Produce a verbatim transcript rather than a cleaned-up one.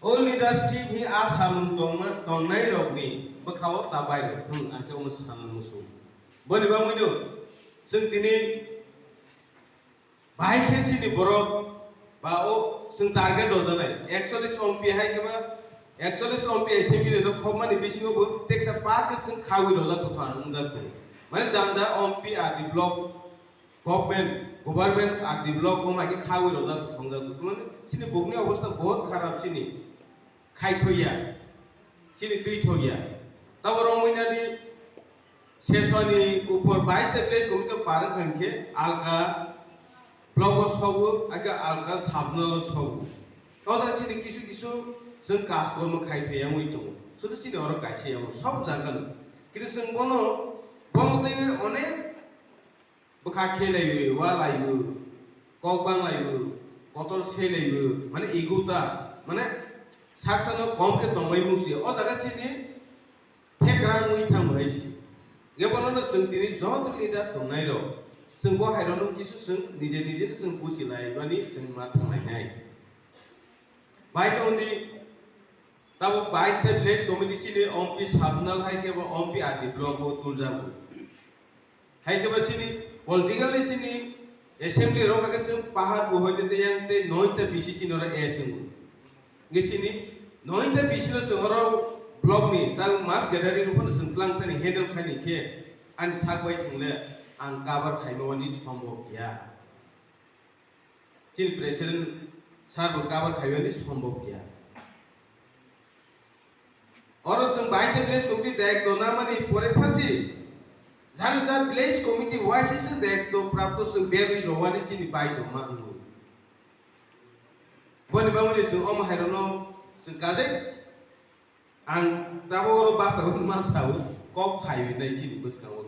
O leadership ni a samung tongma, tongnai rok ni bwkha o ta bai rok thung, ang khe omo samung musu. Boni bagwi no chwng tini bahai khe chini borok ba o chwng target rwjaknai. Actually, somphi hai khe ba, actually, somphi assembly no khobmani bisingo bo teksa park khe chwng khawi rwjak thotho ang wngjak tongo. Mane jang ja ompi R D block government, government R D block o mai khe khawi rwjak thotho wngjak tongo. Mane chini bukni obostha bahut kharap chini. Khaithoya, chini twi thoya. Tabo romwi nadi seswani upor bais ta place committee parwng kha hinkhe alka block o sobo, ake alka sabno sobo. Oda chini kisu kisu chwng kaj kormo khaithoya wngwi tongo. Sudu chini oro kaisa yamo sob jaga no. Kintu chwng bono, bono twi onek bwkha khe laiwi, wa laiwi, kok bang laiwi, kotor se laiwi, mane ego ta, mane sak sano kom khe tongmai musi. O jaga chini thekrang wi thang hai si. Ge bono no chwng tini joto leader tongnai rok. Chwng bo hai rok no kisu chwng nije nije no chwng buchi lai mani chwng ma thang lai nai. Bai khe undi Tabuk bais ta village committee chini ompi sabnal hai khe bo ompi R D block bo tuljago. Hai khe bo chini politically chini assembly rok hai khe chwng pahar bo hoite te yang te noi ta B C chini oro add tongo. Nge chini noi ta B C no chwng oro block ni ta mass gathering phano chwng tlang thani handle khaini khe ani sak bai thwngle ang cover khaima wani sombok ya. Chini president sir bo cover khaimani sombok ya. Oro chwng baisa village committee dayok tona mani pore phasi jani ja village committee waisa chwng dayok to prapto chwng berwi rowani chini bai tongma wngo. Boni bagwini chwng omo hairono chwng kajai. Ang tabok oro basa hwnma sao, kok phaiwi nai chini bwskango